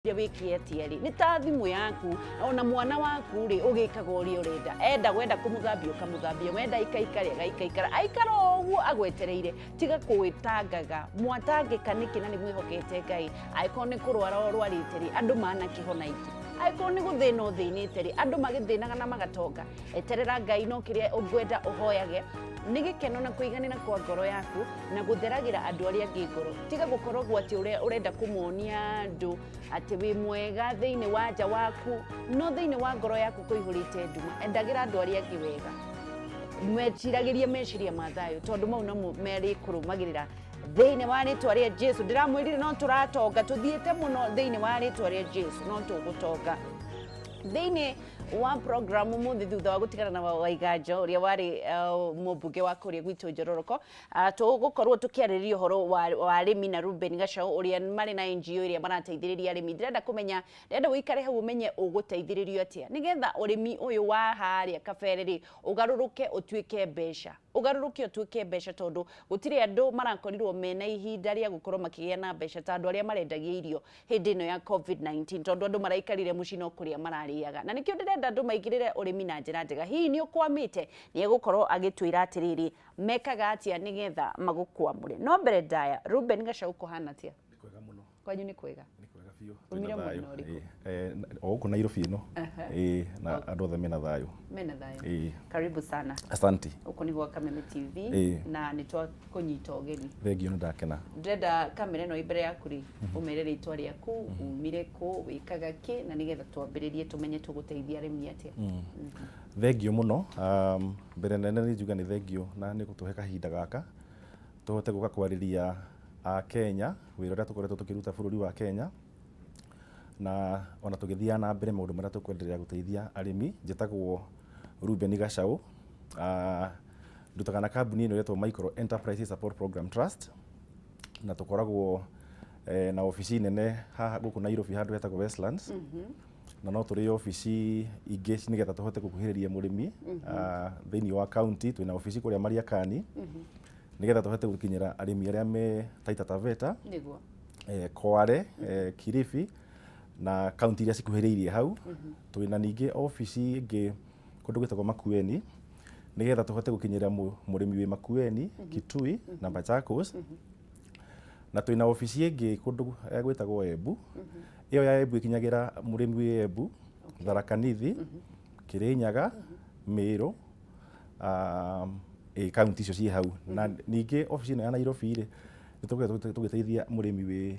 Wĩke atĩa rĩ, nĩ ta thimũ yaku ona mwana waku rĩ, ũgĩkaga ũrĩa ũrenda. Enda wenda kũmũthambia ũkamũthambia, wenda aikaikare agaikaikara, aikara o ũguo agwetereire. Tiga kwĩtangaga. Mwatangĩka nĩkĩ na nĩ mwĩhokete Ngai? Angĩkorwo nĩ kũrwara ũrwarĩte rĩ, andũ manakĩhona aingĩ. Angĩkorwo nĩ gũthĩna ũthĩnĩte rĩ, andũ magĩthĩnaga na magatonga. Eterera Ngai, no kĩrĩa ũngwenda ũhoyage nĩ gĩkeno na kũiganĩra kwa ngoro yaku na gũtheragĩra andũ arĩa angĩ ngoro. Tiga gũkoragwo atĩ ũrĩa ũrenda kũmonia andũ atĩ wĩ mwega thĩinĩ wa nja waku, no thĩinĩ wa ngoro yaku kũihũrĩte nduma. Endagĩra andũ arĩa angĩ wega, meciragĩrie meciria ma thayũ, tondũ mau nomo merĩkũrũmagĩrĩra thĩinĩ wa rĩtwa rĩa Jesu. Ndĩramwĩrire no tũratonga, tũthiĩte mũno thĩinĩ wa rĩtwa rĩa Jesu, no tũgũtonga. Thĩinĩ wa program ũmũthĩ, thutha wa gũtigana na Waiganjo ũrĩa warĩ mũmbunge wa kũrĩa gwitũ Njororoko, tũgũkorwo tũkĩarĩrĩria ũhoro wa arĩmi na Ruben Gachau ũrĩa marĩ na NGO ĩrĩa marateithĩrĩria arĩmi. Ndĩrenda kũmenya, ndĩrenda ũikare hau ũmenye ũgũteithĩrĩrio atĩa nĩgetha ũrĩmi ũyũ wa harĩa kabere rĩ ũgarũrũke ũtuĩke mbeca, ũgarũrũke ũtuĩke mbeca, tondũ gũtirĩ andũ marakorirwo mena ihinda rĩa gũkorwo makĩgĩa na mbeca ta andũ arĩa marendagia irio hĩndĩ ĩno ya COVID-19, tondũ andũ maraikarire mũciĩ no kũrĩa mararĩaga, na nĩkĩo ndĩrenda andũ maingĩrĩre ũrĩmi na njĩra njega. Hihi nĩ ũkwamĩte? Nĩ egũkorwo agĩtwĩra atĩrĩrĩ, mekaga atĩa nĩgetha magũkwamũre. No mbere ndaya, Ruben Gachau, kũhana atĩa? Nĩ kwega mũno. Kwanyu nĩ kwega? Nĩ kwega biũ. Umire Twĩna thayũ. mwena ũrĩkũ? Ĩĩ, o gũkũ Nairobi ĩno. Ĩĩ, na andũ othe mena thayũ. Mena thayũ. Ĩĩ. Karibu sana. Asante. Gũkũ nĩ gwa Kameme TV. Na nĩ twakũnyita ũgeni. Thengiũ, nĩ ndakena. Ndĩrenda kamera ĩno ĩ mbere yaku rĩ, ũmere rĩtwa rĩaku, umire kũ, wĩkaga kĩ, na nĩgetha twambĩrĩrie tũmenye tũgũteithia arĩmi atĩa. Thengiũ mũno. Mbere nene nĩ njuga nĩ thengiũ na nĩ gũtũhe kahinda gaka tũhote gũka kwarĩria a Kenya wĩra ũrĩa tũkoretwo tũkĩruta bũrũri wa Kenya, na ona tũgĩthiaga na mbere maũndũ marĩa tũkwenderea gũteithia arĩmi. Njĩtagwo Ruben Gachau. Ndutaga na kambuni ĩno ĩretwo Micro Enterprises Support Program Trust, na tũkoragwo na obici nene haha gũkũ Nairobi handũ hetagwo Westlands, na no tũrĩ obici ingĩ nĩgetha tũhote gũkuhĩrĩria mũrĩmi thĩinĩ wa county. Twĩna obici kũrĩa Mariakani nĩgetha tũhote gũkinyĩra arĩmi arĩa me Taita Taveta, Kwale, Kilifi na kaunti iria cikuhĩrĩirie hau. Twĩna ningĩ obici ĩngĩ kũndũ gwĩtagwo Makueni nĩgetha tũhote gũkinyĩra mũrĩmi wĩ Makueni, Kitui na Machakos. Na twĩna obici ĩngĩ kũndũ gwĩtagwo Embu. Ĩyo ya Embu ĩkinyagĩra mũrĩmi wĩ Embu, Tharaka Nithi, Kirinyaga, Meru, ĩ kaunti icio ciĩ hau. Na ningĩ obici ĩno ya Nairobi rĩ, nĩ tũkoretwo tũgĩteithia mũrĩmi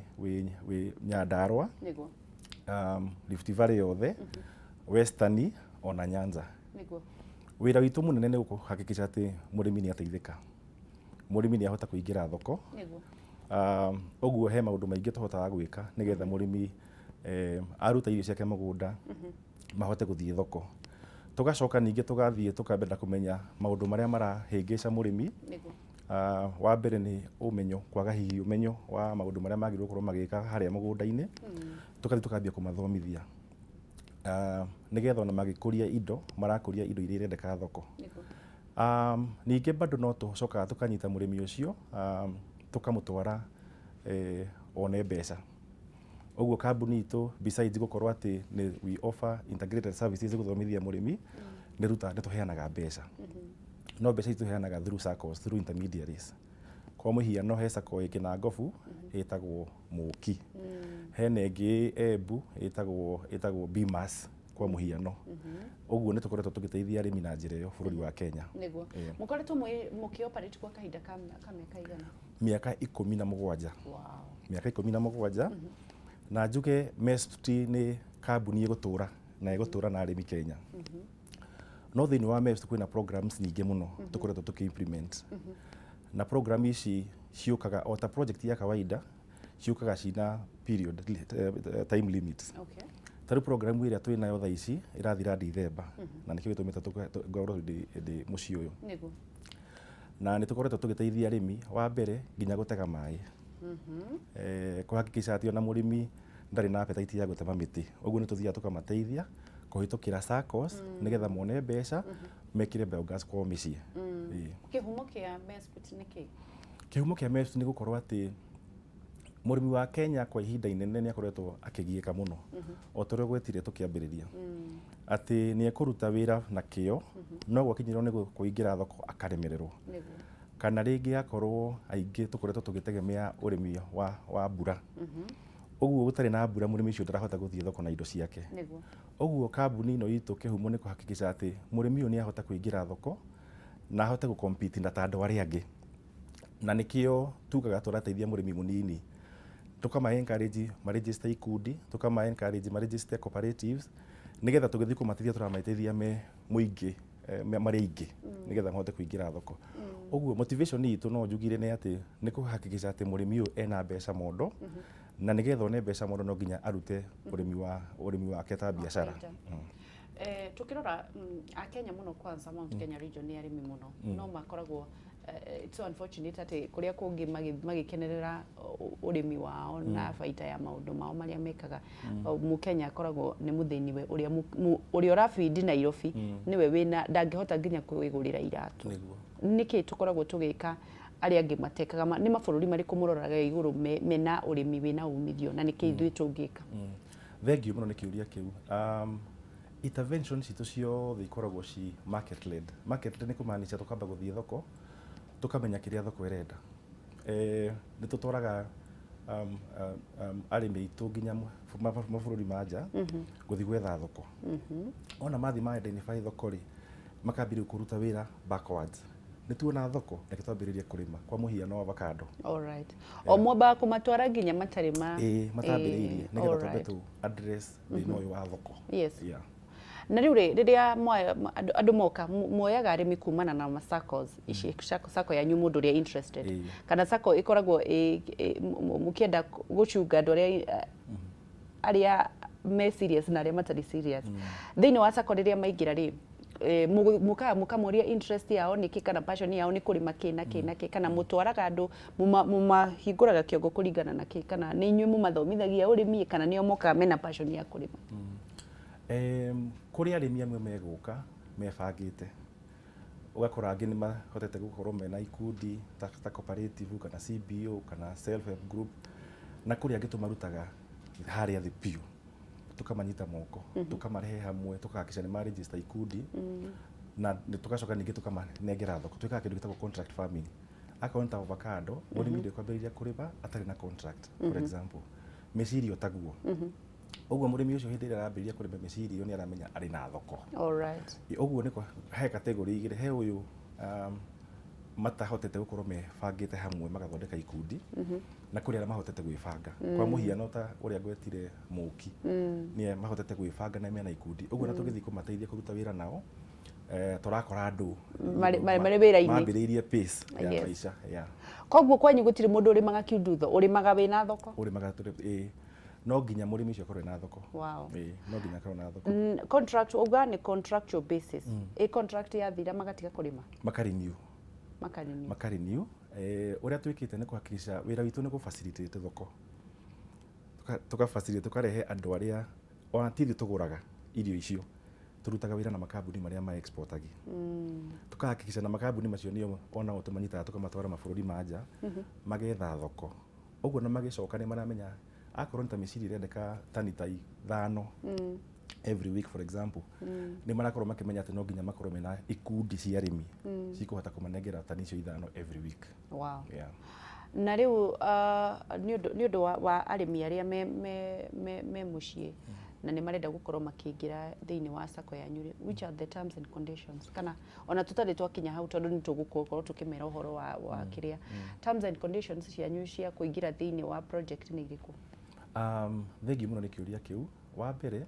wĩ Nyandarua, Rift Valley yothe, Western ona Nyanza. Wĩra witũ mũnene nĩ kũhakikisha atĩ mũrĩmi nĩ ateithĩka, mũrĩmi nĩ ahota kũingĩra thoko. Ũguo he maũndũ maingĩ tũhotaga gwĩka nĩgetha mũrĩmi aruta irio ciake mũgũnda mahote gũthiĩ thoko. Tũgacoka ningĩ tũgathiĩ tũkambĩrĩra kũmenya maũndũ marĩa marahĩngĩca mũrĩmi. Wa mbere nĩ ũmenyo, kwaga hihi ũmenyo wa maũndũ marĩa magĩrĩirwo gũkorwo magĩka harĩa mũgũnda-inĩ. Tũgathiĩ tũkambia kũmathomithia nĩgetha ona magĩkũria indo marakũria indo iria irendeka thoko. Ningĩ bado no tũcokaga tũkanyita mũrĩmi ũcio, tũkamũtwara one mbeca. Ũguo kambuni itũ, besides gũkorwo atĩ nĩ we offer integrated services gũthomithia mũrĩmi, nĩ ruta nĩ tũheanaga mbeca, no mbeca ici tũheanaga through SACCOs, through intermediaries. Kwa mũhiano, he SACCO ĩ Kĩnangobu ĩtagwo Mũki, hena ĩngĩ Embu ĩtagwo Bimas, kwa mũhiano. Ũguo nĩ tũkoretwo tũgĩteithia arĩmi na njĩra ĩyo bũrũri wa Kenya. Mũkoretwo mũkĩ operate kwa kahinda ka mĩaka igana? Mĩaka 17. Mĩaka 17. Na njuge MESPT nĩ kambuni ĩgũtũra na ĩgũtũra na arĩmi Kenya. No thĩinĩ wa MESPT kwĩna programs nyingĩ mũno tũkoretwo tũkĩ implement, na program ici ciũkaga o ta project ya kawaida, ciũkaga cina period, time limits. Ta rĩu program ĩrĩa twĩ nayo thaa ici ĩrathira Dithemba, na nĩkĩo gĩtũmĩte ngorwo ndĩ mũciĩ ũyũ. Na nĩ tũkoretwo tũgĩteithia arĩmi, wa mbere nginya gũtega maĩ, kũhakikisha atĩ ona mũrĩmi ndarĩ na appetite ya gũtema mĩtĩ. Ũguo nĩ tũthiaga tũkamateithia kũhĩtũkĩra SACCOs nĩgetha mone mbeca mekĩre biogas kwao mĩciĩ. Ĩĩ. Kĩhumo kĩa MESPT nĩ kĩ? Kĩhumo kĩa MESPT nĩ gũkorwo atĩ Mũrĩmi wa Kenya kwa ihinda inene nĩ akoretwo akĩgiĩka mũno, o ta ũrĩa ũgwetire tũkĩambĩrĩria, atĩ nĩ ekũruta wĩra na kĩo, no gwakinyĩrwo nĩ kũingĩra thoko akaremererwo. Kana rĩngĩ akorwo aingĩ tũkoretwo tũgĩtegemea ũrĩmi wa mbura. Ũguo gũtarĩ na mbura, mũrĩmi ũcio ndarahota gũthiĩ thoko na indo ciake. Ũguo kambuni ĩno itũ kĩhumo nĩ kũhakikisha atĩ mũrĩmi ũyũ nĩ ahota kũingĩra thoko na ahote gũ-compete na ta andũ arĩa angĩ. Na nĩkĩo tugaga tũrateithia mũrĩmi mũnini, tũkama encourage ma register ikundi, tũkama encourage ma register cooperatives, nĩgetha tũgĩthiĩ kũmateithia tũramateithia me mũingĩ, marĩ aingĩ, nĩgetha mahote kũingĩra thoko. Ũguo motivation itũ no njugire nĩ atĩ nĩ kũhakikisha atĩ mũrĩmi ũyũ ena mbeca mondo, na nĩgetha one mbeca mondo no nginya arute ũrĩmi wake ta biacara. Tukirora Akenya muno, kwanza Mount Kenya region, nĩ arĩmi mũno, no makoragwo, it's so unfortunate atĩ kũrĩa kũngĩ magĩkenerera ũrĩmi wao na baita ya maũndũ mao marĩa mekaga, Mũkenya akoragwo nĩ mũthĩni. We ũrĩa ũrĩa ũrabindi Nairobi nĩwe wĩna ndangĩhota nginya kwĩgũrĩra iratũ. Nĩkĩ tũkoragwo tũgĩka arĩa angĩ matekaga? Nĩ mabũrũri marĩkũ mũroraga igũrũ mena ũrĩmi wĩna umithio, na nĩkĩ ithuĩ tũngĩka? Thengiũ mũno nĩ kĩũria kĩu. Intervention citũ ciothe ikoragwo ci market led. Market led nĩ kũmaanisha tũkamba gũthiĩ thoko, tũkamenya kĩrĩa thoko ĩrenda. Nĩ tũtwaraga arĩmi aitũ nginya mabũrũri ma nja gũthiĩ gwetha thoko. Ona mathiĩ ma identify thoko rĩ, makambia rĩu kũruta wĩra backwards. Nĩ tuona thoko, reke twambĩrĩrie kũrĩma, kwa mũhiano avocado. Alright. O mwambaga kũmatwara nginya matarĩ ma Ĩĩ, matambĩrĩirie, nĩgetha twambe tũ address thĩna ũyũ wa thoko. Na rĩu rĩ, rĩrĩa andũ moka, muoyaga arĩmi kumana na ma SACCOs ici, SACCO yanyu, mũndũ ũrĩa interested, kana SACCO ĩkoragwo mũkĩenda gũcunga andũ arĩa me serious na arĩa matarĩ serious thĩinĩ wa SACCO? Rĩrĩa maingĩra rĩ, mũkaga mũkamoria interest yao nĩkĩ, kana passion yao nĩ kũrĩma kĩ na kĩ na kĩ, kana mũtwaraga andũ mũmahingũraga kĩongo kũringana na kĩ, kana nĩ inyuĩ mũmathomithagia ũrĩmi, kana nĩo mokaga mena passion ya kũrĩma? Kũrĩ arĩmi amwe megũka mebangĩte, ũgakora angĩ nĩ mahotete gũkorwo mena ikundi ta cooperative kana CBO kana self help group, na kũrĩ angĩ tũmarutaga harĩa thĩ biũ, tũkamanyita moko, tũkamarehe hamwe, tũkahakikisha nĩ ma register ikundi, na nĩ tũgacoka ningĩ tũkamanengera thoko. Twĩkaga kĩndũ gĩtagwo contract farming. Akorwo nĩ ta avocado, mũrĩmi ndĩkwambĩrĩria kũrĩma atarĩ na contract. For example, mĩciri o taguo. Ũguo mũrĩmi ũcio hĩndĩ ĩrĩa arambĩrĩria kũrĩma mĩciri ĩyo, nĩ aramenya arĩ na thoko. Ũguo nĩ he category igĩrĩ. He ũyũ matahotete gũkorwo mebangĩte hamwe magathondeka ikundi, na kũrĩ arĩa mahotete gwĩbanga. Kwa mũhiano, ta ũrĩa ngwetire Mũki, nĩ mahotete gwĩbanga na mena ikundi. Ũguo na tũgĩthiĩ kũmateithia kũruta wĩra nao, tũrakora andũ Marĩ wĩra-inĩ. Mambĩrĩirie pace ya maica, yeah. Koguo kwanyu gũtirĩ mũndũ ũrĩmaga kiundutho, ũrĩmaga wĩna thoko? Ũrĩmaga ĩĩ, no nginya mũrĩmi ũcio akorwo ena thoko. Ĩĩ, no nginya akorwo na thoko. Contract uga nĩ contractual basis. Ĩ contract yathira magatiga kũrĩma? Makarenew. Makarenew. Makarenew. Ũrĩa twĩkĩte nĩ kũhakikisha wĩra witũ nĩ gũ-facilitate thoko. Tũka facilitate, tũkarehe andũ arĩa ona ti ithuĩ tũgũraga irio icio, tũrutaga wĩra na makambuni marĩa ma exportagi, tũkahakikisha na makambuni macio nĩo onao tũmanyitaga, tũkamatwara mabũrũri ma nja magetha thoko. Ũguo na magĩcoka nĩ maramenya akorwo nĩ ta mĩciri ĩrendeka tani ta 5 every week, for example, nĩ marakorwo makĩmenya atĩ no nginya makorwo mena ikundi cia arĩmi cikũhota kũmanengera tani icio 5 every week. Na rĩu nĩ ũndũ wa arĩmi arĩa me mũciĩ na nĩ marenda gũkorwo makĩingĩra thĩinĩ wa SACCO yanyu rĩ, which are the terms and conditions? Kana ona tũtarĩ twakinya hau, tondũ nĩ tũgũkorwo tũkĩmera ũhoro wa kĩrĩa terms and conditions cianyu cia kũingĩra thĩinĩ wa project nĩ irĩkũ? Thengiũ mũno nĩ kĩũria kĩu. Wa mbere,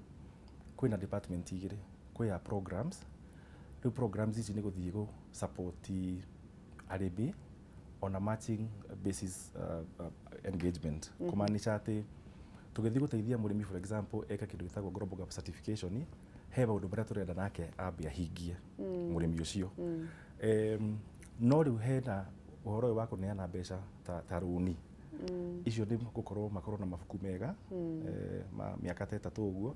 kwĩna department igĩrĩ. Kwĩ ya programs. Rĩu programs ici nĩ gũthiĩ gũ support arĩmi on a matching basis, engagement, kũmaanisha atĩ tũgĩthiĩ gũteithia mũrĩmi, for example, eke kĩndũ gĩtagwo Global Gap certification, he maũndũ marĩa tũrenda nake ambe ahingie mũrĩmi ũcio. No rĩu hena ũhoro ũyũ wa kũneana mbeca ta rũni. Icio nĩ gũkorwo makorwo na mabuku mega, ma mĩaka ta 3 ũguo,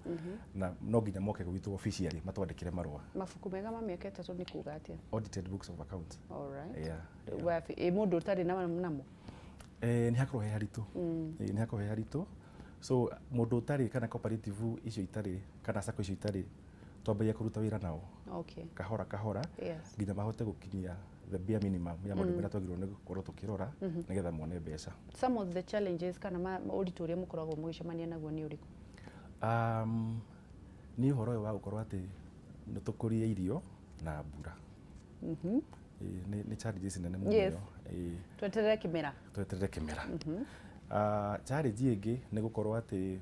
na no nginya moke gwitũ officially matwandĩkĩre marũa. Mabuku mega ma mĩaka 3 nĩ kuga atĩa? Audited books of accounts. Ĩ mũndũ ũtarĩ namo? Nĩ hakoragwo he haritũ. Nĩ hakoragwo he haritũ. So mũndũ ũtarĩ kana cooperative icio itarĩ kana sacco icio itarĩ, twambagia kũruta wĩra nao kahora kahora nginya mahote gũkinyia the bare minimum ya maũndũ marĩa twagĩrĩirwo nĩ gũkorwo tũkĩrora nĩgetha mone mbeca. Some of the challenges kana ũritũ ũrĩa mũkoragwo mũgĩcemania naguo nĩ ũrĩkũ? Nĩ ũhoro ũyũ wa gũkorwo atĩ nĩ tũkũrie irio na mbura. Nĩ challenges nene mũno ĩyo. Tweterere kĩmera. Tweterere kĩmera. Challenge ĩngĩ nĩ gũkorwo atĩ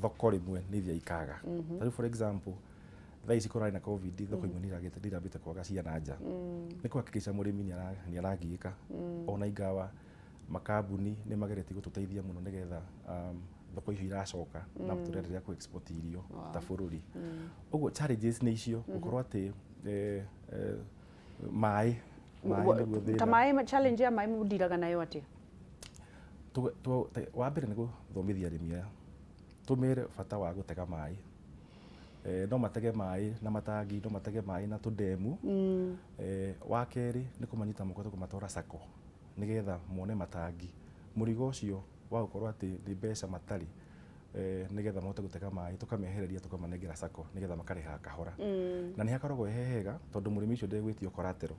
thoko rĩmwe nĩ ithiaga ikaga. Ta rĩu, for example, thaa ici kũrarĩ na COVID, thoko imwe nĩ irambĩte kwaga cia na nja. Nĩ kũhakikisha mũrĩmi nĩ aragiĩka. Ona ingawa makambuni nĩ mageretie gũtũteithia mũno nĩgetha thoko icio iracoka na tũrenderea kũ export irio ta bũrũri. Ũguo challenges nĩ icio, gũkorwo atĩ maĩ nĩguo thĩna. Ta maĩ, challenge ya maĩ mũndiraga nayo atĩa? Wa mbere nĩ gũthomithia arĩmi aya, tũmere bata wa gũtega maĩ. No matege maĩ na matangi, no matege maĩ na tũndemu. Wa kerĩ nĩ kũmanyita moko, tũkamatwara sacco nĩgetha mone matangi. Mũrigo ũcio wa gũkorwo atĩ nĩ mbeca matarĩ, nĩgetha mahote gũtega maĩ, tũkamehereria, tũkamanengera sacco nĩgetha makarĩhaga kahora. Na nĩ hakoragwo he hega tondũ mũrĩmi ũcio ndegwĩtio collateral.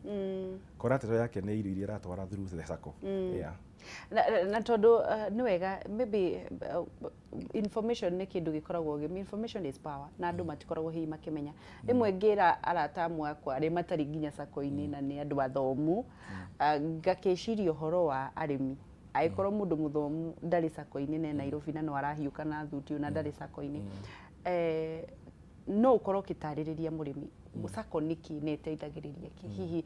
Collateral yake nĩ irio iria aratwara through the sacco. Yeah. Na tondũ nĩ wega, maybe information nĩ kĩndũ gĩkoragwo information is power, na andũ matikoragwo hihi makĩmenya. Rĩmwe ngĩra arata amwe akwa arĩa matarĩ nginya sacco-inĩ na nĩ andũ athomu, ngakĩciria ũhoro wa arĩmi. Angĩkorwo mũndũ mũthomu ndarĩ sacco-inĩ na Nairobi na no arahiũka na thuti na ndarĩ sacco-inĩ, no ũkorwo ũkĩtarĩrĩria mũrĩmi sacco nĩkĩ na ĩteithagĩrĩria kĩ? Hihi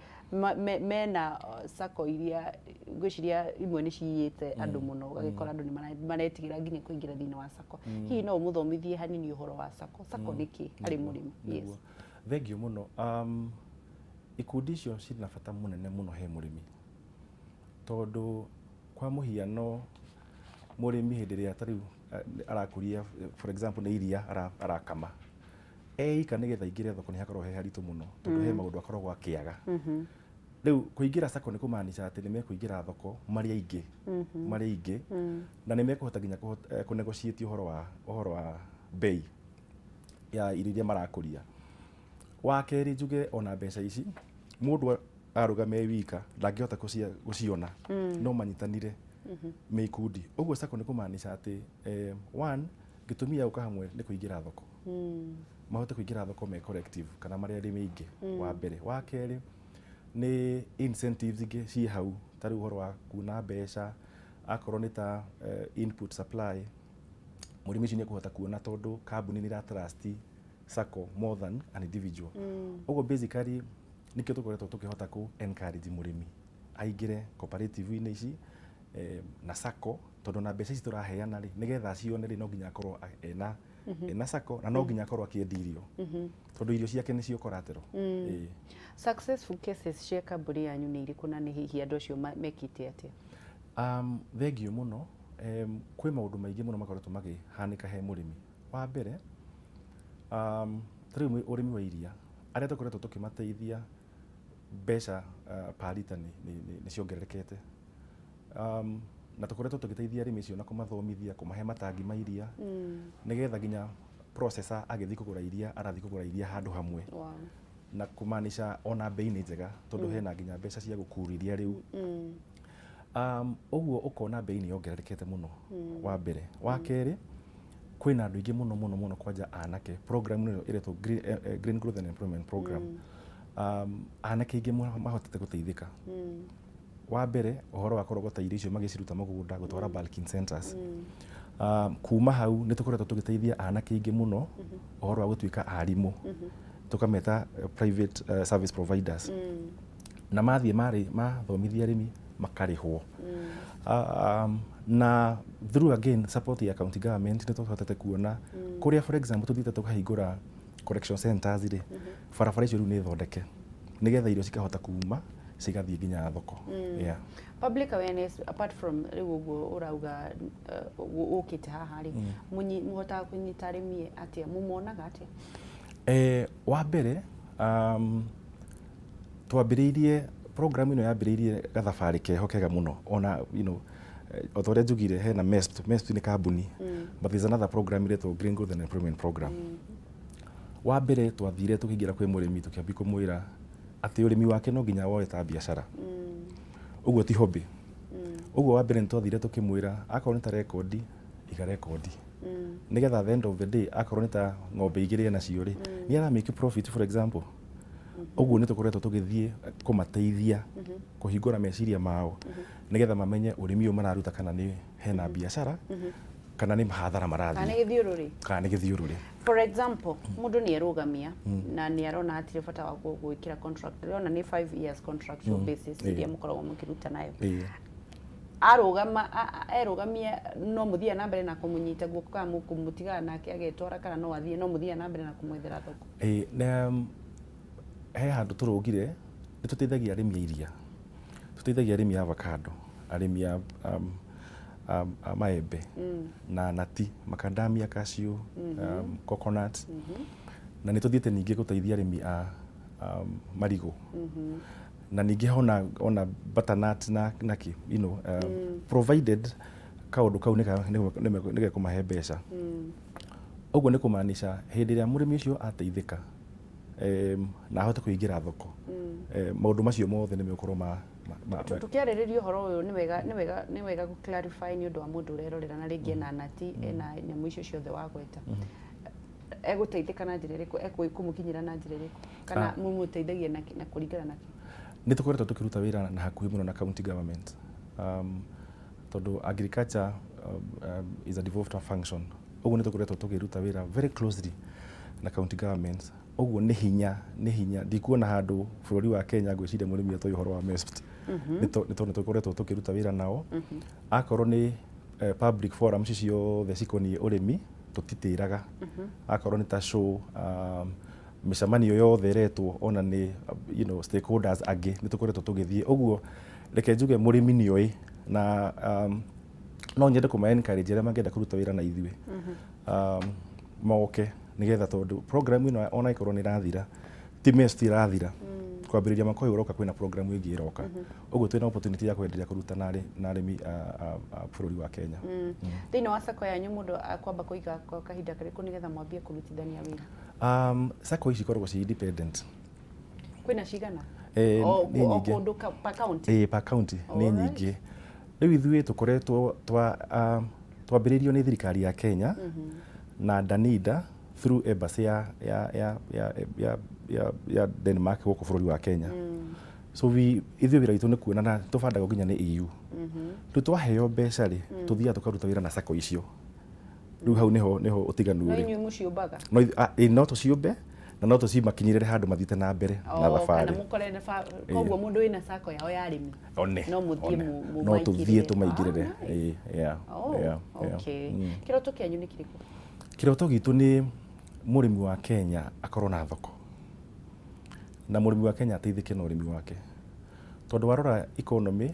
mena sacco iria ngwĩciria imwe nĩ ciyĩte andũ mũno, ũgagĩkora andũ nĩ maretigĩra nginya kũingĩra thĩinĩ wa sacco. Hihi no ũmũthomithie hanini ũhoro wa sacco? Sacco nĩkĩ harĩ mũrĩmi? Yes. Thengiũ mũno. Ikundi icio cirĩ na bata mũnene mũno he mũrĩmi, tondũ kwa mũhiano mũrĩmi hĩndĩ ĩrĩa ta rĩu arakũria, for example, nĩ iria arakama eika, nĩgetha aingĩre thoko nĩ hakoragwo he haritũ mũno tondũ he maũndũ akoragwo akĩaga. Rĩu kũingĩra sacco nĩ kũmaanisha atĩ nĩ mekũingĩra thoko marĩ aingĩ, marĩ aingĩ, na nĩ mekũhota nginya kũ negotiate ũhoro wa bei ya irio iria marakũria. Wa kerĩ, njuge ona mbeca ici mũndũ arũgame e wika ndangĩhota gũciona, no manyitanire me ikundi. Ũguo sacco nĩ kũmaanisha atĩ one, gĩtũmi gĩa gũka hamwe nĩ kũingĩra thoko, mahote kũingĩra thoko me collective kana marĩ arĩmi aingĩ, wa mbere. Wa kerĩ nĩ incentives ingĩ ciĩ hau, ta rĩu ũhoro wa kuona mbeca, akorwo nĩ ta input supply, mũrĩmi ũcio nĩ ekũhota kuona tondũ kambuni nĩ ĩra trust sacco more than an individual. Ũguo basically nĩkĩo tũkoretwo tũkĩhota kũ encourage mũrĩmi aingĩre cooperative-inĩ ici na sacco, tondũ na mbeca ici tũraheana rĩ, nĩgetha acione rĩ, no nginya akorwo ena sacco na no nginya akorwo akĩendia irio, tondũ irio ciake nĩcio collateral. Ĩĩ. Successful cases cia kambuni yanyu nĩ irĩkũ, na nĩ hihi andũ acio mekĩte atĩa? Thengiũ mũno. Kwĩ maũndũ maingĩ mũno makoretwo makĩhanĩka he mũrĩmi. Wa mbere, ta rĩu ũrĩmi wa iria, arĩa tũkoretwo tũkĩmateithia, mbeca per litre nĩ ciongererekete. Na tũkoretwo tũgĩteithia arĩmi acio na kũmathomithia, kũmahe matangi ma iria, nĩgetha nginya processor agĩthiĩ kũgũra iria, arathiĩ kũgũra iria handũ hamwe, na kũmaanisha ona bei nĩ njega tondũ hena nginya mbeca cia gũkura iria rĩu. Ũguo ũkona bei nĩ yongererekete mũno, wa mbere. Wa kerĩ, kwĩna andũ aingĩ mũno mũno mũno, kwanja anake, program ĩno ĩretwo Green Growth and Employment Program. Anake aingĩ mũno mahotete gũteithĩka. Wa mbere, ũhoro wa kũrogota irio icio magĩciruta mũgũnda gũtwara bulking centers. Kuma hau nĩ tũkoretwo tũgĩteithia anake aingĩ mũno ũhoro wa gũtuĩka arimũ, tũkameta private service providers, na mathiĩ marĩ mathomithia arĩmi makarĩhwo. Na through again support ya county government nĩ tũhotete kuona kũrĩa, for example, tũthiĩte tũkahingũra collection centers rĩ, barabara icio rĩu nĩ thondeke nĩgetha irio cikahota kuma cigathiĩ nginya thoko. Yeah. Public awareness, apart from rĩu ũguo ũrauga ũkĩte haha rĩ, mũhotaga kũnyita arĩmi atĩa? Mũmonaga atĩa? Wa mbere, twambĩrĩirie Program ĩno yambĩrĩirie gathabarĩ keho kega mũno. Ona o ta ũrĩa njugire, hena MESP. MESP nĩ kambuni, but there's another program ĩretwo Green Growth and Employment Program. Wa mbere twathire tũkĩingĩra kwĩ mũrĩmi, tũkĩambia kũmwĩra atĩ ũrĩmi wake no nginya woe ta biacara, ũguo ti hobby. Ũguo wa mbere nĩ twathire tũkĩmwĩra akorwo nĩ ta rekondi, iga rekondi, nĩgetha at the end of the day akorwo nĩ ta ng'ombe igĩrĩ enacio rĩ, nĩ ara make profit, for example. Ũguo nĩ tũkoretwo tũgĩthiĩ kũmateithia kũhingũra meciria mao, nĩgetha mamenye ũrĩmi ũyũ mararuta kana nĩ hena biacara kana nĩ hathara kana marathiĩ. Nĩ gĩthiũrũrĩ. Kana nĩ gĩthiũrũrĩ. For example, mũndũ nĩ erũgamia na nĩ arona hatirĩ bata wa gwĩkĩra contract, ndĩrona nĩ 5 years contractual basis iria mũkoragwo mũkĩruta nayo. Arũgama, erũgamia, no mũthiaga na mbere na kũmũnyita guoko kana mũkũmũtigaga nake agetwara, kana no athiĩ, no mũthiaga na mbere na kũmwethera thoko? Ĩĩ, na he handũ tũrũgire. Nĩ tũteithagia arĩmi a iria, tũteithagia arĩmi a avocado, arĩmi a maembe na nati, macadamia, cashew, coconut, na nĩ tũthiĩte ningĩ gũteithia arĩmi a marigũ, na ningĩ ona butternut na kĩ, provided kaũndũ kau nĩ gekũmahe mbeca. Ũguo nĩ kũmaanisha hĩndĩ ĩrĩa mũrĩmi ũcio ateithĩka na ahote kũingĩra thoko, maũndũ macio mothe nĩ megũkorwo ma Tũkĩarĩrĩria ũhoro ũyũ, nĩ wega gũ clarify nĩ ũndũ wa mũndũ ũrerorera na rĩngĩ ena nati, ena nyamũ icio ciothe wagweta. Egũteithĩka na njĩra ĩrĩkũ? Ekũmũkinyĩra na njĩra ĩrĩkũ, kana mũmũteithagia na kũringana na kĩ? Nĩ tũkoretwo tũkĩruta wĩra na hakuhĩ mũno na county government, tondũ agriculture is a devolved function. Ũguo nĩ tũkoretwo tũkĩruta wĩra very closely na county government. Ũguo nĩ hinya ndikuona handũ bũrũri wa Kenya ngwĩciria mũrĩmi atoĩ ũhoro wa MESPT, nĩ tondũ tũkoretwo tũkĩruta wĩra nao. Akorwo nĩ public forums ciothe cikoniĩ ũrĩmi, tũtitĩraga. Akorwo nĩ ta show, mĩcemanio yothe ĩretwo ona nĩ stakeholders angĩ, nĩ tũkoretwo tũgĩthiĩ. Ũguo reke njuge mũrĩmi nĩ oĩ, na no nyende kũma encourage arĩa mangĩenda kũruta wĩra na ithuĩ moke, nĩgetha tondũ program ĩno ona ĩkorwo nĩ ĩrathira, ti MESPT ĩrathira. Kwambĩrĩria mwaka ũyũ ũroka kwĩna program ĩngĩ ĩroka. Ũguo twĩna opportunity ya kwenderea kũruta na arĩmi a bũrũri wa Kenya. Thĩinĩ wa sacco yanyu, mũndũ akwamba kũiga kwa kahinda karĩkũ nĩgetha mwambie kũrutithania wĩra? Sacco ici ikoragwo ci independent. Kwĩna cigana? Eh, nĩ o nyingĩ. Kũndũ per county? Ĩĩ, per county nĩ nyingĩ. Rĩu ithuĩ tũkoretwo twambĩrĩirio nĩ thirikari ya Kenya na Danida through embassy ya Denmark gũkũ bũrũri wa Kenya. So ithuĩ wĩra witũ nĩ kuona na tũbandagwo nginya nĩ EU. Rĩu twaheo mbeca rĩ, tũthiaga tũkaruta wĩra na sacco icio. Rĩu hau nĩho ũtiganu No ũrĩ. Inyuĩ mũciũmbaga? No ĩĩ, no tũciũmbe na no tũcimakinyĩrĩre handũ mathiĩte na mbere na O, kana thabarĩ. Mũkore na koguo mũndũ wĩna sacco yao ya arĩmi One no mũthiĩ one. No tũthiĩ mũmaingĩrĩre. tũmaingĩrĩre. Ah, nice. Ĩĩ, yeah, Oh, yeah. okay. Kĩroto kĩanyu nĩ kĩrĩkũ? Kĩroto gitũ nĩ mũrĩmi wa Kenya akorwo na thoko, na mũrĩmi wa Kenya ateithĩke na ũrĩmi wake, tondũ warora economy,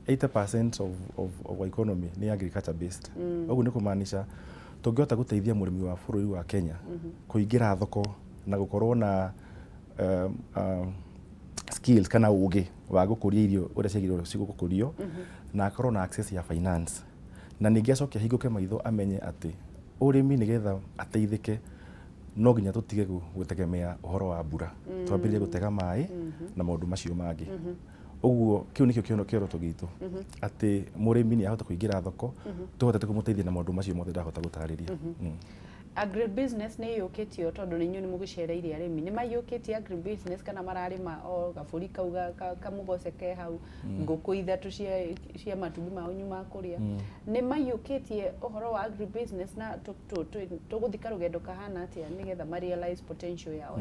80% of our economy nĩ agriculture based. Ũguo nĩ kũmaanisha tũngĩhota gũteithia mũrĩmi wa bũrũri wa Kenya kũingĩra thoko na gũkorwo na skills kana ũgĩ wa gũkũria irio ũrĩa ciagĩrĩirwo gũkũrio, na akorwo na access ya finance, na ningĩ acoke ahingũke maitho amenye atĩ ũrĩmi nĩgetha ateithĩke no nginya tũtige gũtegemea ũhoro wa mbura, twambĩrĩrie gũtega maĩ na maũndũ macio mangĩ. Ũguo kĩu nĩkĩo kĩoroto gitũ, atĩ mũrĩmi nĩ ahota kũingĩra thoko, tũhotete kũmũteithia na maũndũ macio mothe ndahota gũtarĩria. Agribusiness nĩ iyũkĩtio, tondũ nĩ inyuĩ nĩ mũgĩcereire arĩmi, nĩ maiyũkĩtie agribusiness kana mararĩma o gabũri kau kamũgoce ke hau, ngũkũ ithatũ cia matumbĩ mao ma kũrĩa? Nĩ maiyũkĩtie ũhoro wa agribusiness, na tũgũthiĩ karũgendo kahana atĩa nĩgetha ma realize potential yao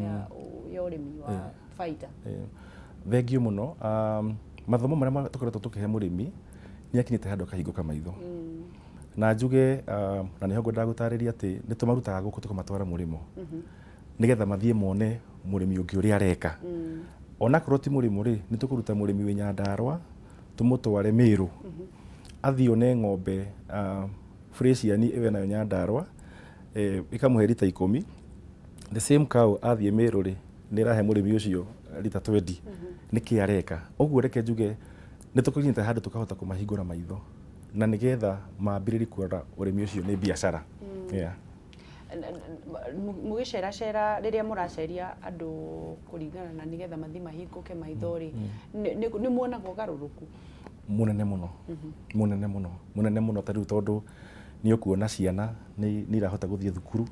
ya ũrĩmi wa baita? Thengiũ mũno. Mathomo marĩa tũkoretwo tũkĩhe mũrĩmi nĩ akinyĩte handũ akahingũka maitho, na njuge na nĩho ngwendaga gũtarĩria atĩ nĩ tũmarutaga gũkũ tũkamatwara mũrĩmo, nĩgetha mathiĩ mone mũrĩmi ũngĩ ũrĩa areka. Onakorwo ti mũrĩmo rĩ, nĩ tũkũruta mũrĩmi wĩ Nyandarũa tũmũtware Mĩrũ, athiĩ one ng'ombe Friesian ĩwe nayo Nyandarũa, ĩkamũhe rita 10. The same cow athiĩ Mĩrũ rĩ, Nĩ ĩrahe mũrĩmi ũcio rita 20, nĩkĩ areka ũguo? Reke njuge nĩ tũkinyĩte handũ tũkahota kũmahingũra maitho na nĩgetha mambĩrĩrie kuona ũrĩmi ũcio nĩ biacara, yeah. Mũgĩceracera, rĩrĩa mũraceria andũ kũringana na nĩgetha mathiĩ mahingũke maitho rĩ, nĩ muonaga ũgarũrũku? Mũnene mũno, mũnene mũno, mũnene mũno. Ta rĩu tondũ nĩ ũkuona ciana nĩ irahota gũthiĩ thukuru,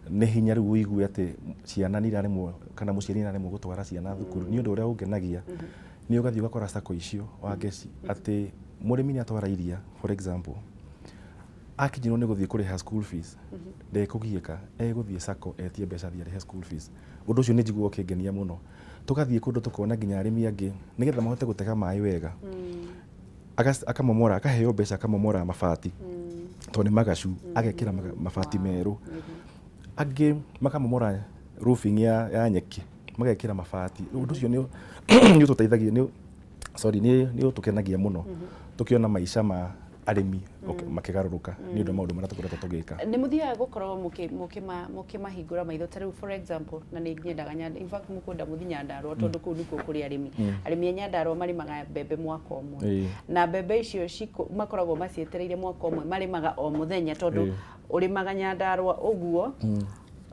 nĩ hinya rĩu ũigue atĩ ciana nĩ iraremwo kana mũciari nĩ araremwo gũtwara ciana thukuru. Nĩ ũndũ ũrĩa ũngenagia nĩ ũgathiĩ ũgakora sacco icio, Wangeci, atĩ mũrĩmi nĩ atwara iria, for example, akinyĩrwo nĩ gũthiĩ kũrĩha school fees, ndekũgiĩka, egũthiĩ sacco etie mbeca athiĩ arĩhe school fees. Ũndũ ũcio nĩ njiguaga ũkĩngenia mũno. Tũgathiĩ kũndũ tũkona nginya arĩmi angĩ nĩgetha mahote gũtega maĩ wega, akamomora, akaheo mbeca, akamomora mabati tondũ nĩ magacu, agekĩra mabati merũ. Angĩ makamomora roofing ya nyeki, magekĩra mabati. Ũndũ ũcio nĩ ũtũteithagia, nĩ sorry, nĩ ũtũkenagia mũno tũkĩona maica ma arĩmi makĩgarũrũka nĩ ũndũ wa maũndũ marĩa tũkoretwo tũgĩka. Nĩ mũthiaga gũkorwo mũkĩmahingũra maitho. Ta rĩu, for example, na nĩ nyendaga in fact mũkwenda mũthi Nyandarũa tondũ kũu nĩkuo kũrĩ arĩmi. Arĩmi a Nyandarũa marĩmaga mbembe mwaka ũmwe, na mbembe icio makoragwo macietereire mwaka ũmwe, marĩmaga o mũthenya tondũ ũrĩmaga Nyandarũa ũguo,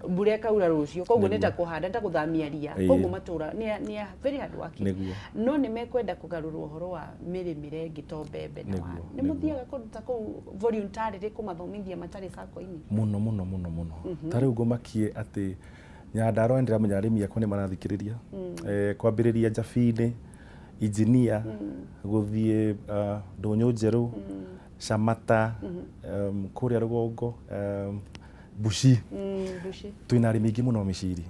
mbura ĩkaura rũciũ, koguo nĩ ta kũhanda, nĩ ta gũthamia ria. Koguo matũra nĩ a very hard working. No nĩ mekwenda kũgarũra ũhoro wa mĩrĩmĩre ĩngĩ to mbembe na waru. Nĩ mũthiaga kũndũ ta kũu voluntarily kũmathomithia matarĩ sacco-inĩ? Mũno mũno mũno mũno. Ta rĩu ngũmakie atĩ Nyandarũa nĩ ndĩramenya arĩmi akwa nĩ marathikĩrĩria, kwambĩrĩria Njabi-inĩ, Engineer, gũthiĩ Ndũnyũ Njerũ, Camata, kũrĩa rũgongo, Buci. Buci. Twĩna arĩmi aingĩ mũno mĩciri.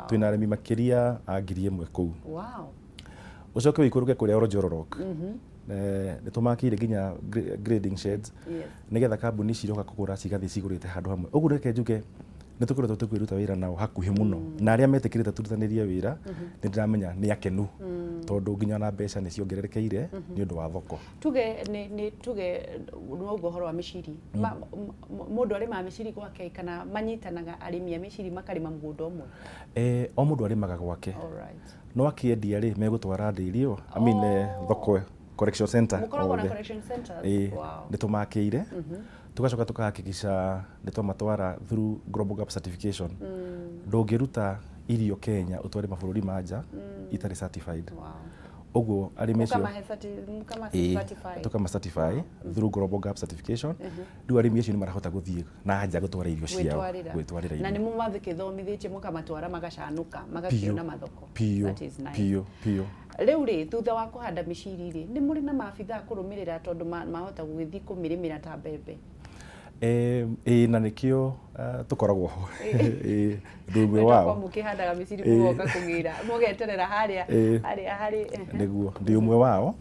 Twĩna arĩmi makĩria a 1000 kũu. Ũcoke ũikũrũke kũrĩa Oljororok, nĩ tũmakĩire nginya grading sheds nĩgetha kambuni ciroka kũgũra cigathiĩ cigũrĩte handũ hamwe. Ũguo reke njuge nĩ tũkoretwo tũkĩruta wĩra nao hakuhĩ mũno, na arĩa metĩkĩrĩte tũrutanĩrie wĩra nĩ ndĩramenya nĩ akenu tondũ nginya ona mbeca nĩ ciongererekeire nĩ ũndũ wa thoko. Tuge nĩ tuge noguo ũhoro wa mĩciri. Mũndũ arĩmaga mĩciri gwake kana manyitanaga arĩmi a mĩciri makarĩma mũgũnda ũmwe? O mũndũ arĩmaga gwake. No akĩendia rĩ, megũtwara ndĩri, I mean, thoko, collection center. Mũkoragwo na collection centers? Ĩĩ. Nĩ tũmakĩire, tũgacoka tũkahakikisha nĩ twamatwara through Global Gap certification. Ndũngĩruta irio Kenya ũtware mabũrũri ma nja itarĩ certified. Ũguo arĩmi acio Mũkama certify. Tũkama certify through Global Gap certification. Rĩu arĩmi acio nĩ marahota gũthiĩ na nja gũtwara irio ciao. Gwĩtwarĩra. Gwĩtwarĩra Na irio. nĩ mũmathĩkĩthomithĩtie, mũkamatwara, magacanũka, magakĩona mathoko. Piũ. That is nice. Piũ piũ. Rĩu rĩ, thutha wa kũhanda mĩciri rĩ, nĩ mũrĩ na maabithaa kũrũmĩrĩra tondũ mahota gũgĩthiĩ kũmĩrĩmĩra ta mbembe? Ĩĩ, na nĩkĩo tũkoragwo ho. Ĩĩ, ndĩ ũmwe Kwa wao. Mũkĩhandaga mĩciri, mũgoka kũgĩra, mũgeterera harĩa harĩa harĩ Nĩguo, ndĩ ũmwe wao.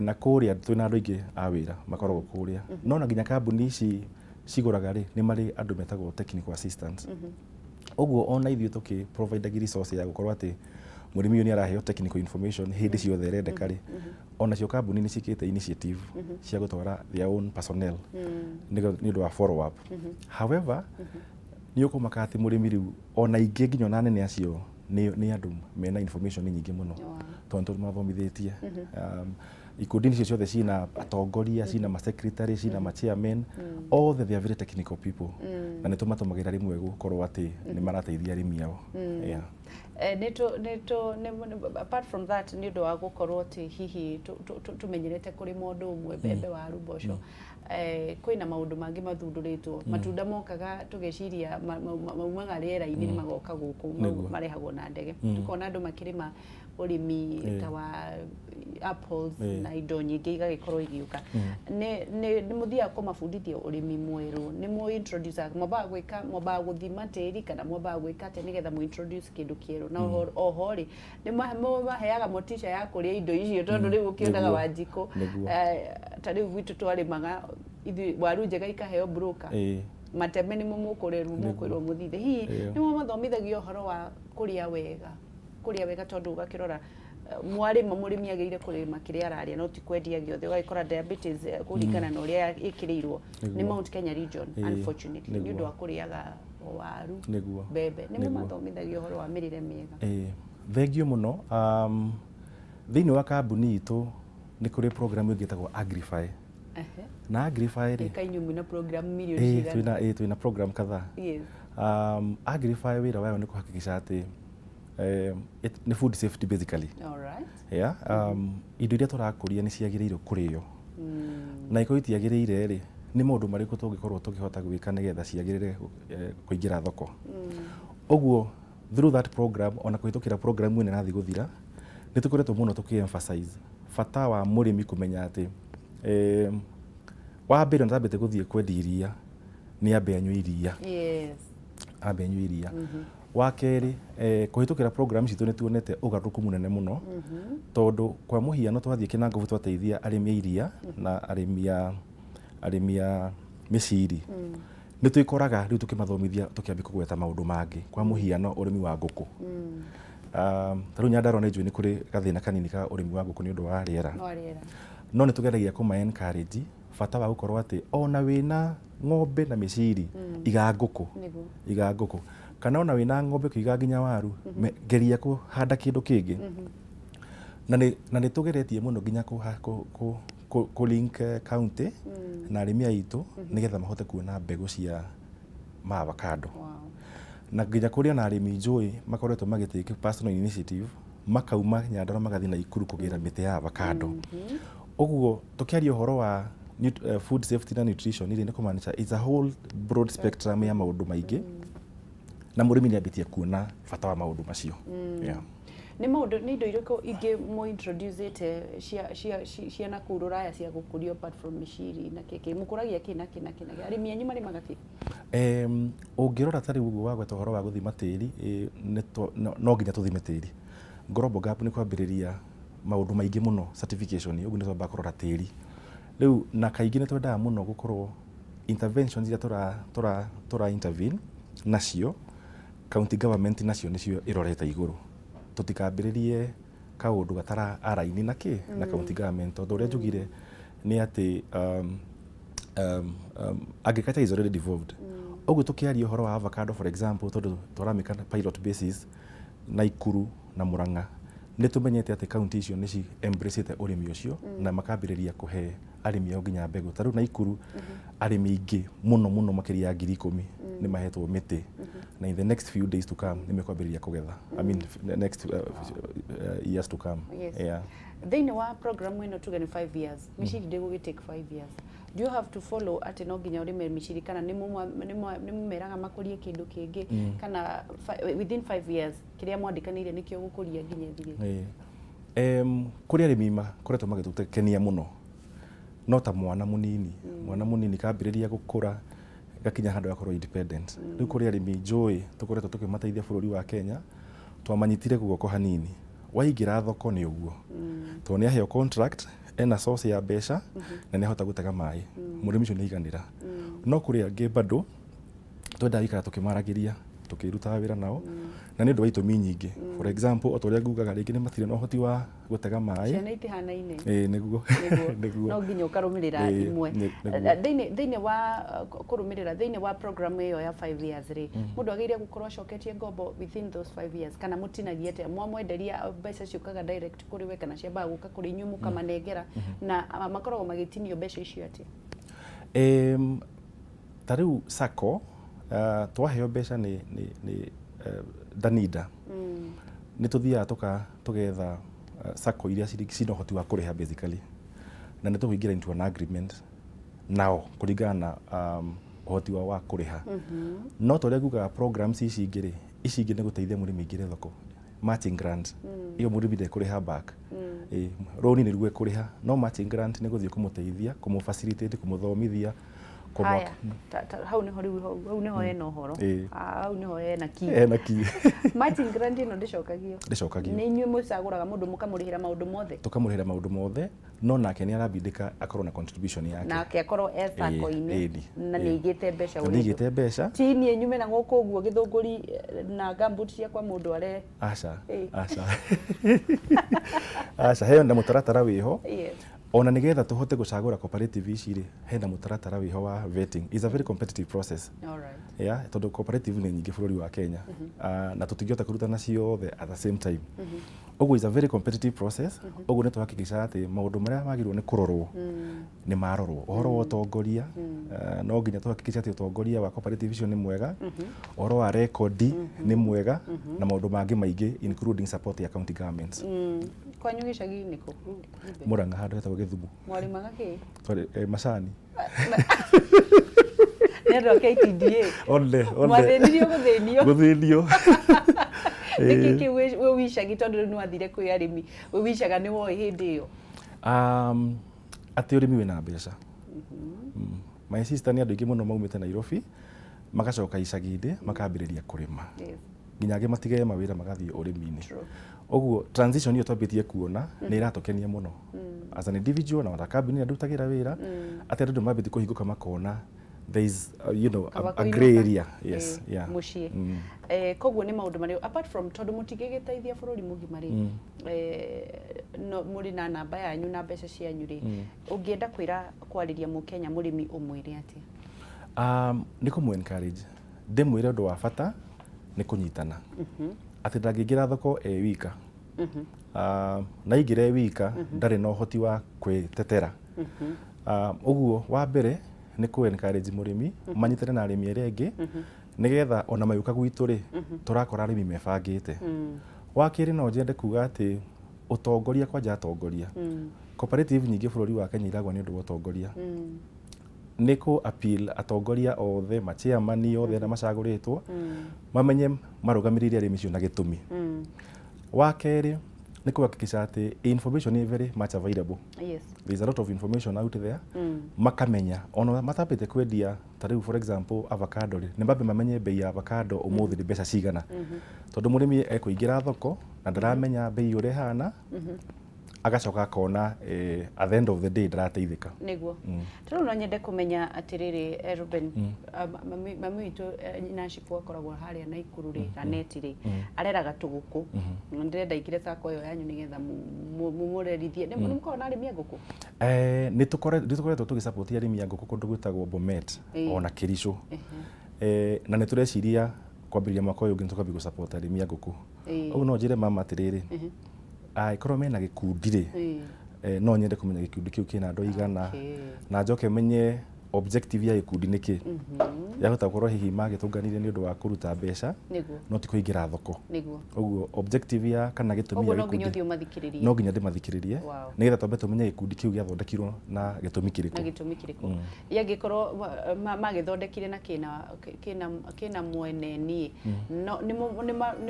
Na kũrĩa twĩna andũ aingĩ a wĩra makoragwo kũrĩa, no na nginya kambuni ici cigũraga rĩ, nĩ marĩ andũ metagwo technical assistants. Ũguo ona ithuĩ tũkĩ provide resource ya gũkorwo atĩ mũrĩmi ũyũ nĩ araheo technical information hĩndĩ ciothe ĩrendeka rĩ, onacio kambuni nĩ ciĩkĩte initiative cia gũtwara their own personnel nĩ ũndũ wa follow up. However, nĩ ũkũmaka atĩ mũrĩmi rĩu ona ingĩ nginya ona anene acio nĩ andũ mena information nyingĩ mũno tondũ nĩ tũmathomithĩtie. Ikundi icio ciothe cina atongoria, cina ma secretary, cina ma chairman, othe they are very technical people, na nĩ tũmatũmagĩra rĩmwe gũkorwo atĩ nĩ marateithia arĩmi ao, yeah. Nĩ tũ nĩ apart from that, nĩ ũndũ wa gũkorwo atĩ hihi tũmenyerete kũrĩma ũndũ ũmwe, mbembe, waru, mboco, kwĩna maũndũ mangĩ mathundũrĩtwo. Matunda mokaga tũgeciria maumaga rĩera-inĩ magoka gũkũ, marehagwo na ndege. Tũkona andũ makĩrĩma ũrĩmi ta wa apples na indo nyingĩ igagĩkorwo igĩũka. Nĩ mũthiaga kũmabundithia ũrĩmi mwerũ? Nĩ mũ introduce, mwambaga gwĩka, mwambaga gũthima tĩri kana mwambaga gwĩka atĩa nĩgetha mũ introduce kĩndũ kĩerũ? Na oho rĩ, nĩ maheaga motisha ya kũrĩa indo icio tondũ rĩu ũkĩonaga Wanjikũ, ta rĩu gwitũ twarĩmaga ithuĩ waru njega ikaheo broker, mateme nĩmo mũkũrerwo, mũkwĩrwo mũthithe. Hihi nĩ mamathomithagia ũhoro wa kũrĩa wega, kũrĩa wega, tondũ ũgakĩrora Mwarĩma, mũrĩmi agĩrĩire kũrĩma kĩrĩa ararĩa, no ti kwendia gĩothe. Ũgagĩkora diabetes, kũringana na ũrĩa ĩkĩrĩirwo nĩ Mount Kenya region, unfortunately, nĩ ũndũ wa kũrĩaga waru, mbembe. Nĩ mũmathomithagia ũhoro wa mĩrĩre mĩega? Ĩĩ, thengiũ mũno. Thĩinĩ wa kambuni itũ nĩ kũrĩ program ĩngĩ ĩtagwo Agrify. Na Agrify rĩ, Ĩka inyuĩ mwĩna program milioni cigana? Twĩna program kadhaa. Agrify wĩra wayo nĩ kũhakikisha atĩ nĩ food safety basically. Yeah, indo iria tũrakũria nĩ ciagĩrĩirwo kũrĩo, na ikorwo itiagĩrĩire rĩ, nĩ maũndũ marĩkũ tũngĩkorwo tũkĩhota gwĩka nĩgetha ciagĩrĩre kũingĩra thoko? Ũguo through that program, ona kũhĩtũkĩra program ĩno ĩrathiĩ gũthira, nĩ tũkoretwo mũno tũkĩ emphasize bata wa mũrĩmi kũmenya atĩ wa mbere, ona atambĩte gũthiĩ kwendia iria, nĩ ambe anyue iria. Ambe anyue iria. Wa kerĩ, kũhĩtũkĩra program citũ nĩ tuonete ũgarũrũku mũnene mũno, tondũ kwa mũhiano twathiĩ Kinangofu, twateithia arĩmi a iria na arĩmi a mĩciri, nĩ twĩkoraga rĩu tũkĩmathomithia, tũkĩambia kũgweta maũndũ mangĩ, kwa mũhiano ũrĩmi wa ngũkũ. Ta rĩu Nyandarua nĩ njũĩ nĩ kũrĩ gathĩna kanini ka ũrĩmi wa ngũkũ nĩ ũndũ wa rĩera. Wa rĩera. No nĩ tũgeragia kũma encourage bata wa gũkorwo atĩ ona wĩna ng'ombe na mĩciri, iga ngũkũ. Iga ngũkũ, kana ona wĩna ng'ombe ũkĩiga nginya waru, geria kũhanda kĩndũ kĩngĩ. Na nĩ tũgeretie mũno nginya kũ link county na arĩmi aitũ nĩgetha mahote kuona mbegũ cia ma avocado. Na nginya kũrĩ ona arĩmi njũĩ makoretwo magĩtake personal initiative, makauma Nyandarua magathiĩ Naikuru kũgĩra mĩtĩ ya avocado. Ũguo tũkĩaria ũhoro wa food safety na nutrition rĩ, nĩ kũmaanisha it's a whole broad spectrum ya maũndũ maingĩ, na mũrĩmi nĩ ambĩtie kuona bata wa maũndũ macio. Yeah. Nĩ maũndũ, nĩ indo irĩkũ ingĩ mũ introducĩte cia nakũu rũraya cia gũkũrio apart from mĩciri na kĩkĩ? Mũkũragia kĩ na kĩ na kĩ na kĩ? Arĩmi anyu marĩmaga kĩ? Ũngĩrora ta rĩu ũguo wagweta ũhoro wa gũthima tĩri, no nginya tũthime tĩri. Global Gap nĩ kwambĩrĩria maũndũ maingĩ mũno, certification, ũguo nĩ twambaga kũrora tĩri rĩu, na kaingĩ nĩ twendaga mũno gũkorwo interventions iria tũra intervene nacio, county government nacio nĩcio ĩrorete igũrũ, tũtikambĩrĩrie kaũndũ gatara align na kĩ na county government, tondũ ũrĩa njugire nĩ atĩ agriculture is already devolved. Ũguo tũkĩaria ũhoro wa avocado, for example, tondũ tũramĩka na pilot basis Naikuru na Murang'a, nĩ tũmenyete atĩ county icio nĩ ci embraceĩte ũrĩmi ũcio na makambĩrĩria kũhe arĩmi ao nginya mbegũ. Ta rĩu Naikuru, arĩmi aingĩ mũno mũno, makĩria ya 10,000, nĩ mahetwo mĩtĩ, na in the next few days to come nĩ mekwambĩrĩria kũgetha, I mean, the next years to come. Yeah. Thĩinĩ wa program ĩno, tuge nĩ 5 years, mĩciri ndĩgũgĩ take 5 years. Do you have to follow atĩ no nginya ũrĩme mĩciri, kana nĩ mũmeraga makũrie kĩndũ kĩngĩ, kana within 5 years kĩrĩa mwandĩkanĩire nĩkĩo gũkũria nginya ĩthire? Ĩĩ. Kũrĩ arĩmi makoretwo magĩtũkenia mũno, no ta mwana mũnini, mwana mũnini kambĩrĩria gũkũra, gakinya handũ gakorwo independent. Rĩu kũrĩ arĩmi njũĩ tũkoretwo tũkĩmateithia bũrũri wa Kenya, twamanyitire guoko hanini, waingĩra thoko nĩ ũguo, tondũ nĩ aheo contract, ena source ya mbeca na nĩ ahota gũtega maĩ, mũrĩmi ũcio nĩ aiganĩra. No kũrĩ angĩ bado twendaga gũikara tũkĩmaragĩria, tũkĩrutaga wĩra nao, na nĩ ũndũ wa itũmi nyingĩ. For example, o ta ũrĩa ngugaga, rĩngĩ nĩ matirĩ na ũhoti wa gũtega maĩ. Ciana itihanaine. Ĩĩ, nĩguo. Nĩguo. No nginya ũkarũmĩrĩra imwe. Nĩguo. Thĩinĩ wa kũrũmĩrĩra thĩinĩ wa program ĩyo ya 5 years rĩ, mũndũ agĩrĩire gũkorwo acoketie ngombo within those 5 years, kana mũtinagia atĩa? Mwamwenderia, mbeca ciũkaga direct kũrĩ we, kana ciambaga gũka kũrĩ inyuĩ mũkamanengera, na makoragwo magĩtinio mbeca icio atĩa? Ta rĩu sacco, twaheo mbeca nĩ Danida, nĩ tũthiaga tũgetha sacco iria cina ũhoti wa kũrĩha basically, na nĩ tũkũingĩra into an agreement nao kũringana na ũhoti wao wa kũrĩha. No ta ũrĩa ngugaga, programs ici ingĩ rĩ, ici ingĩ nĩ gũteithia mũrĩmi aingĩre thoko, matching grant ĩyo mũrĩmi ndekũrĩha back. Ĩĩ, rũni nĩruo ekũrĩha, no matching grant nĩ gũthiĩ kũmũteithia, kũmũ facilitate, kũmũthomithia, Kwa Haya, mwaka. hau niho riu, hau niho hena ũhoro. Ah, hau niho hena ki Hena ki. Matching grant ĩno ndĩcokagio? Ndĩcokagio. Nĩ inyuĩ mũcagũraga mũndũ mũkamũrĩhĩra maũndũ mothe? Tũkamũrĩhĩra maũndũ mothe, no nake nĩ arabindĩka akorwo na contribution yake. Nake akorwo e sacco-inĩ na nĩ aigĩte mbeca. Na nĩ aigĩte mbeca. Ti niĩ nyume na gũkũ ũguo gĩthũngũri na gumboot ciakwa mũndũ are Aca. Aca, aca, hena mũtaratara wĩho. Ona nĩgetha tũhote gũcagũra cooperative ici rĩ, hena mũtaratara wĩho wa vetting. It's a very competitive process. All right. Yeah, tondũ cooperative nĩ nyingĩ bũrũri wa Kenya. Ah, na tũtingĩhota kũrutana ciothe at the same time. Ũguo is a very competitive process. Ũguo nĩ tũhakikisha atĩ maũndũ marĩa magĩrĩirwo nĩ kũrorwo nĩ marorwo. Ũhoro wa ũtongoria, no nginya tũhakikishe atĩ ũtongoria wa cooperative icio nĩ mwega, ũhoro wa rekondi nĩ mwega, na maũndũ mangĩ maingĩ, including support ya county governments. Kwanyu gĩcagi-inĩ kũ? Mũrang'a, handũ hetagwo Gĩthumo. Mwarĩmaga kĩ? Twarĩ macani. Nĩ andũ a KTDA? One one. Mwathĩnirio gũthĩnio? Gũthĩnio. Nĩkĩ kĩu wĩ wicagi, tondũ rĩu nĩ wathire kwĩ arĩmi, wĩ wicaga nĩ woĩ hĩndĩ ĩyo? Atĩ ũrĩmi wĩna mbeca. My sister, nĩ andũ aingĩ mũno maumĩte Nairobi magacoka icagi-inĩ makambĩrĩria kũrĩma, nginya angĩ matige mawĩra magathiĩ ũrĩmi-inĩ. Ũguo transition ĩyo twambĩtie kuona nĩ ĩratũkenia mũno as an individual na ona kambuni ĩrĩa ndutagĩra wĩra, atĩ andũ nĩ mambĩtie kũhingũka makona there is Kaba a grey kũinũka. area, yes. Mũciĩ. Koguo nĩ maũndũ marĩa apart from tondũ mũtingĩgĩteithia bũrũri mũgima rĩ, no mũrĩ na namba yanyu na mbeca cianyu rĩ, ũngĩenda kwĩra kwarĩria mũkenya mũrĩmi ũmwĩre atĩa? Nĩ kũmũ encourage, ndĩmwĩre ũndũ wa bata nĩ kũnyitana, atĩ ndangĩingĩra thoko e wika. Na aingĩra e wika ndarĩ na ũhoti wa kwĩtetera. Ũguo wa mbere nĩ kũ encourage mũrĩmi manyitane na arĩmi arĩa angĩ, nĩgetha ona magĩũka gwitũ rĩ, tũrakora arĩmi mebangĩte. Wa kerĩ, no njende kuga atĩ ũtongoria, kwanja atongoria, cooperative nyingĩ bũrũri wa Kenya iragwa nĩ ũndũ wa ũtongoria. Nĩ kũ appeal atongoria othe, machairman othe arĩa macagũrĩtwo, mamenye marũgamĩrĩire arĩmi icio na gĩtũmi. Wa kerĩ nĩ kũhakikisha atĩ information is very much available. There is a lot of information out there. Makamenya ona matambĩte kwendia, ta rĩu for example avocado rĩ, nĩ mambe mamenye bei ya avocado ũmũthĩ nĩ mbeca cigana, tondũ mũrĩmi ekũingĩra thoko na ndaramenya bei ũrĩa ĩhana, agacoka akona at the end of the day ndarateithĩka. Nĩguo tondũ no nyende kũmenya atĩrĩrĩ, Ruben, mami witũ Nashiko akoragwo harĩa Naikuru rĩ, Raneti rĩ, areraga tũgũkũ. Na ndĩrenda ingĩre sacco ĩyo yanyu nĩgetha mũmũrerithie. Nĩ mũkoragwo na arĩmi a ngũkũ? Nĩ tũkoretwo tũgĩsupport arĩmi a ngũkũ kũndũ gwĩtagwo Bomet ona Kericho. Na nĩ tũreciria kwambĩrĩria mwaka ũyũ ũngĩ nĩ tũkambia gũsupport arĩmi a ngũkũ. Ũguo no njĩre mama atĩrĩrĩ, angĩkorwo mena gĩkundi rĩ, no nyende kũmenya gĩkundi kĩu kĩna andũ aigana, na njoke menye objective ya gĩkundi nĩ kĩ. Yahota gũkorwo hihi magĩtũnganire nĩ ũndũ wa kũruta mbeca, no ti kũingĩra thoko. Ũguo objective ya kana gĩtũmi Koguo ya no nginya gĩkundi ũthiĩ ũmathikĩrĩrie. No nginya ndĩmathikĩrĩrie, nĩgetha twambe tũmenye gĩkundi kĩu gĩathondekirwo na gĩtũmi Na kĩrĩkũ. Gĩtũmi kĩrĩkũ? Yangĩkorwo magĩthondekire na kĩna mwene niĩ no nĩ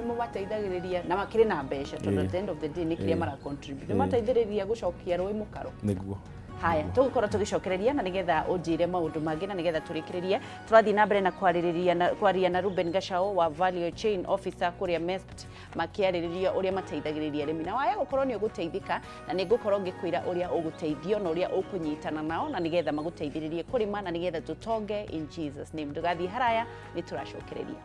mũmateithagĩrĩria na makĩrĩ na mbeca, tondũ at the end of the day nĩ kĩrĩa mara contribute, nĩ mateithĩrĩria gũcokia rũĩ mũkaro. Nĩguo. Haya, tũgũkorwo tũgĩcokereria na nĩgetha ũnjĩre maũndũ mangĩ na nĩgetha tũrĩkĩrĩrie. Tũrathiĩ na mbere na kwarĩrĩria na kwaria na Ruben Gachao wa Value Chain Officer kũrĩa MESPT, makĩarĩrĩria ũrĩa mateithagĩrĩria arĩmi. Na waya gũkorwo nĩ ũgũteithĩka, na nĩ ngũkorwo ngĩkwĩra ũrĩa ũgũteithio na ũrĩa ũkũnyitana nao na nĩgetha magũteithĩrĩrie kũrĩma na nĩgetha tũtonge in Jesus name. Ndũgathiĩ haraya, nĩ tũracokereria.